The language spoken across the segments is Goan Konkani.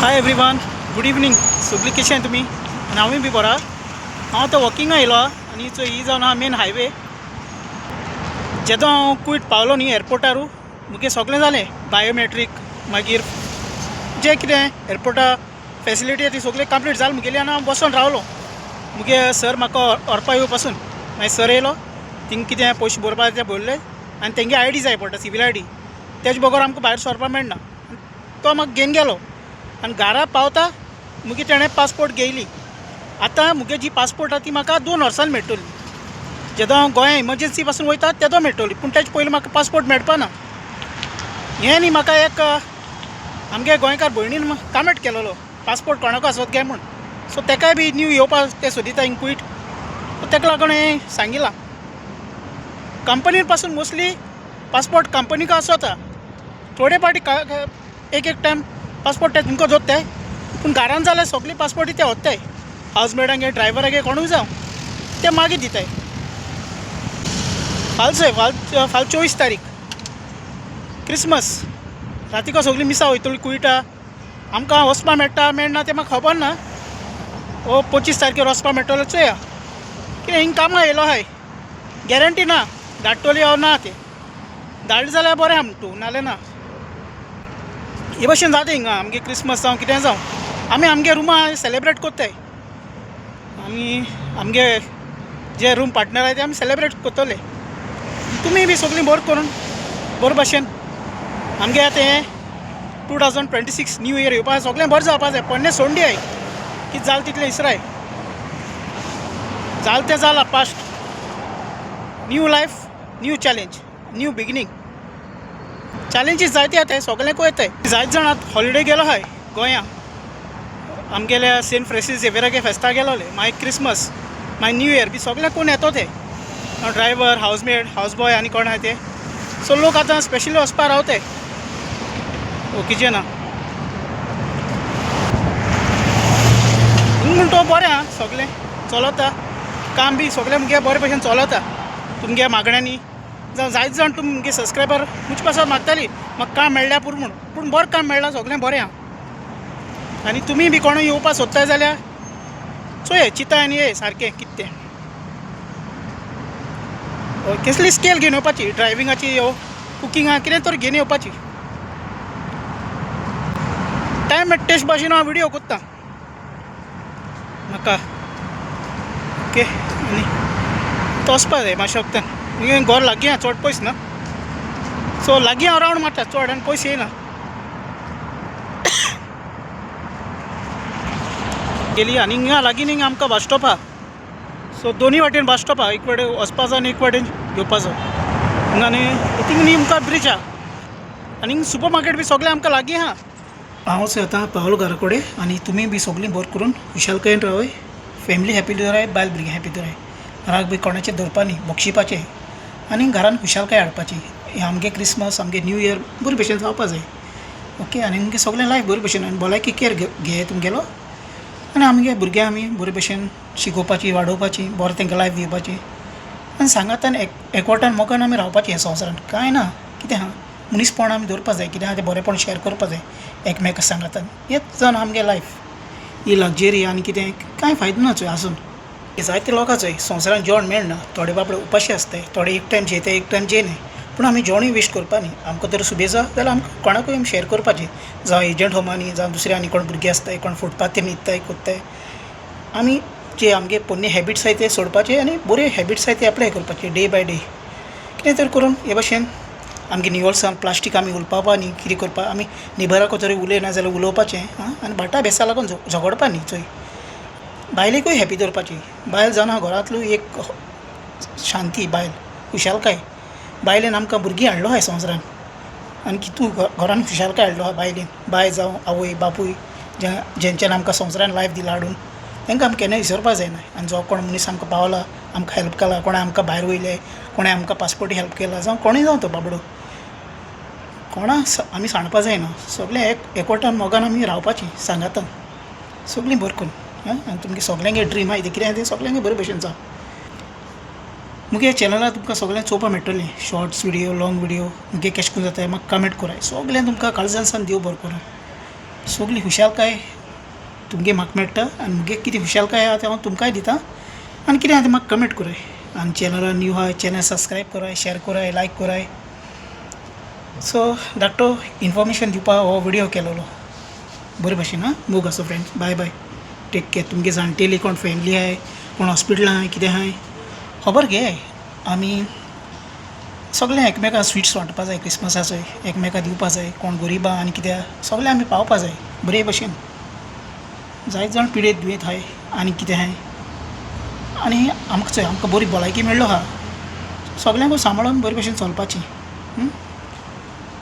Hi everyone, good evening. सगळीं कशें तुमी? आनी हांवूय बी बरो. हांव आतां वॉकिंगा येयलो आनी चोय ही जावन आहा मेन हायवे. जेदो हांव कुवेट पावलो न्ही एअरपोर्टारू, मुगे सगळें जालें, बायोमेट्रीक, मागीर जें कितें एअरपोर्टार फेसिलिटी ती सगळी कंप्लीट जालें मुगेली आनी हांव बसोन रावलो. मुगे सर म्हाका व्हरपा येवपा पासून. मागीर सर येयलो, थिंग कितें पयशे भरपा ते भरले आनी तेंगे I D जाय पडटा, सिवील I D, तेजे बगर आमकां भायर सरपा मेळना. तो म्हाका घेवन गेलो आनी घरा पावता मुगे तेणें पासपोर्ट घेयली. आतां मुगे जी पासपोर्ट आहा ती म्हाका 2 वर्सांनी मेळटली. जेदो हांव गोंया इमर्जन्सी पासून वयता तेदो मेळटली, पूण तेजे पयलीं म्हाका पासपोर्ट मेळपा ना. हें न्ही म्हाका एक आमगे गोंयकार भयणीन कमेंट केलेलो, पासपोर्ट कोणाकू आसत काय म्हूण. सो तेकाय बी न्यू येवपाक ते सोदिता हिंग कुवेट, तेका लागून हांवें सांगिलां. कंपनी पासून मोस्टली पासपोर्ट कंपनीक आसता, थोडे पाटी एक एक टायम पासपोर्ट ते तुमकां दोत्ताय, पूण घरान जाल्यार सगळी पासपोर्ट ते व्हरताय. हावजमेडांगे, ड्रायव्हरागे, कोणूय जावं ते मागीर दिताय. फाल चोय, फाल फाल 24 तारीख क्रिसमस, रातीको सगळीं मिसां वयतली कुवेटा. आमकां वचपा मेळटा मेळना तें म्हाका खबर ना. ओ 25 तारखेर वचपा मेळटलो चोया. कितें हिंग कामां येयलो आहाय, गॅरंटी ना धाडटली ओ ना. तें धाडलें जाल्यार बरें आहा म्हणटू, नाल्यार ना. हे भशेन जाता हिंगा आमगे क्रिसमस जावं कितें जावं, आमी आमगे रुमा सेलेब्रेट कोत्ताय. आमी आमगे जे रूम पार्टनर आहाय ते आमी सेलेब्रेट कोत्तले. तुमी बी सगळीं बरें करून बरे भशेन आमगे आतां हें 2026 न्यू इयर येवपा सगळें बरें जावपा जाय. पोन्नें सोडून दियाय, कितें जालें तितलें इसराय, जालें तें जालां past. New life, new challenge, new beginning. Challenges जायते येताय, सगळ्यांकूय येताय. जायते जाण हॉलिडे गेलो आहाय गोंया, आमगेल्या सेंट फ्रेंसीस झेवियरागे फेस्ता गेलोले, मागीर क्रिसमस, मागीर न्यू इयर बी सगळें कोण येतो ते ड्रायव्हर, हावजमेड, हावजबॉय आनी कोण आहाय ते. सो लोक आतां स्पेशली वचपा रावताय ओकेजना. हिंग म्हण तो बरें आहा, सगळें चलता, काम बी सगळें मुगे बरे भशेन चलता. तुमगे मागण्यांनी जावं जायते जाण तुमगे सबस्क्रायबर मुजे पासत मागताली म्हाका काम मेळ्ळ्यार पुरो म्हूण, पूण बरें काम मेळ्ळां, सगळें बरें आहा. आनी तुमी बी कोणूय येवपा सोदताय जाल्यार चोय चिंता आनी ये सारकें कितें तें. कसली स्केल घेवन येवपाची, ड्रायविंगाची यो कुकिंगा कितें तर घेवन येवपाची. टायम मेळटा तेश भाशेन हांव व्हिडियो कोत्ता म्हाका. ओके, आनी तो वचपा जाय मातशें वखदान, मुगे घर लागीं आहा, चड पयस ना. सो लागीं हांव रावंड मारता, चड आनी पयस येयना. गेली आनी हिंगा लागीं हिंगा आमकां बस स्टॉप आहा. सो दोनूय वाटेन बस स्टॉप आहा, एक वाटेन वचपाचो आनी एक वाटेन येवपाचो. हिंगा न्ही थिंग न्ही आमकां ब्रिज आहा आनी हिंग सुपर मार्केट बी सगळें आमकां लागीं आहा. हांवच आतां पावलो घरा कडेन आनी तुमी बी सगळीं बरें करून खुशालकायेन रावय, फॅमिली हॅपी दवराय, बायल भुरगीं हॅपी दवराय, राग बी कोणाचेर दवरपा न्ही, बक्षिपाचें आनी घरान खुशालकाय हाडपाची. हें आमगे क्रिसमस, आमगे न्यू इयर बरे भशेन जावपा जाय. ओके, आनी आमगे सगळें लायफ बरे भशेन आनी भलायकी केअर घे तुमगेलो. आनी आमगे भुरग्यांक आमी बरे भशेन शिकोवपाची, वाडोवपाची, बरें तेंकां लायफ दिवपाची आनी सांगातान एकवटान मोगान आमी रावपाचें ह्या संवसारान. कांय ना कितें आहा, मनीसपण आमी दवरपा जाय, कितें आहा तें बरेंपण शेअर करपा जाय एकमेका सांगातान. हेंच जावन आमगे लायफ. ही लग्जरी आनी कितें कांय फायदो ना चोय आसून. जायते लोकां चोय संवसारान जेवण मेळना, थोडे बाबडे उपाशी आसताय, थोडे एक टायम जेयताय, एक टायम जेयनाय, पूण आमी जेवणूय वेस्ट करपा न्ही. आमकां जर सुबेज आहा जाल्यार आमकां कोणाकूय आमी शेअर करपाची, जावं एजंट होमांनी, जावं दुसरे आनी कोण भुरगीं आसताय, कोण फुटपाथीर न्हिदताय कोत्ताय. आमी जे आमगे पोन्ने हॅबिट्स आहाय ते सोडपाचे आनी बऱ्यो हॅबिट्स आहाय ते एप्लाय करपाचे डे बाय डे. कितें तर करून हे भशेन आमगे निवळसाण, प्लास्टीक आमी उलपापा न्ही, कितें करपा आमी नेबराको तरी उलयना जाल्यार उलोवपाचें आं. आनी भाटा बेसा लागून झगडपा न्ही चोय. बायलेकूय हॅपी दवरपाची, बायल जावन हांव घरांतलो एक शांती, बायल खुशालकाय, बायलेन आमकां भुरगीं हाडलो आहाय संवसारान आनी कितू घरान खुशालकाय हाडलो आहा बायलेन. बाय जावं आवय बापूय जेंच्यान आमकां संवसारान लायफ दिला हाडून, तांकां आमी केन्ना विसरपा जायना. आनी जो कोण मनीस आमकां पावला, आमकां हेल्प केला, कोणें आमकां भायर वयले, कोणें आमकां पासपोर्टी हेल्प केला, जावं कोणूय जावं तो बाबडो, कोणा आमी सांडपा जायना. सगळें एकवटान मोगान आमी रावपाची सांगातान सगळीं बरें करून. आनी तुमगे सगल्यांगे ड्रीम आहाय तें कितें आहा तें सगल्यांगे बरे भशेन जावं. मुगे चॅनलार तुमकां सगळें चोवपा मेळटलें, शॉर्ट्स व्हिडियो, लॉंग व्हिडियो. मुगे केशें करून जाता म्हाका कमेंट कराय. सगळें तुमकां काळजान सान देव बरें करूं. सगली खुशालकाय तुमगे म्हाका मेळटा आनी मुगे कितें खुशालकाय आहा तें हांव तुमकांय दिता. आनी कितें आहा तें म्हाका कमेंट कराय. आनी चॅनला न्यू आहा चॅनल सबस्क्रायब कराय, शेअर कराय, लायक कराय. सो धाकटो इन्फॉर्मेशन दिवपा हो व्हिडियो केलोलो. बरे भाशेन आं, मोग आसूं friends, bye bye, take care. तुमगे जाणटेली कोण फॅमिली आहाय, कोण हॉस्पिटलां आहाय, कितें आहाय, खबर घे. आमी सगळें एकमेकां स्विट्स वांटपा जाय क्रिसमसाचोय, एकमेकां दिवपा जाय. कोण गरीब आहा आनी कितें आहा सगळें आमी पावपा जाय बरे भशेन. जायते जाण पिडेत दुयेंत आहाय आनी कितें आहाय आनी आमकां चोय आमकां बरी भलायकी मेळ्ळो आहा, सगळ्यांकूय सांबाळून बरे भशेन चलपाचें.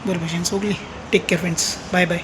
बरे भशेन सगळीं. Take care friends, bye bye.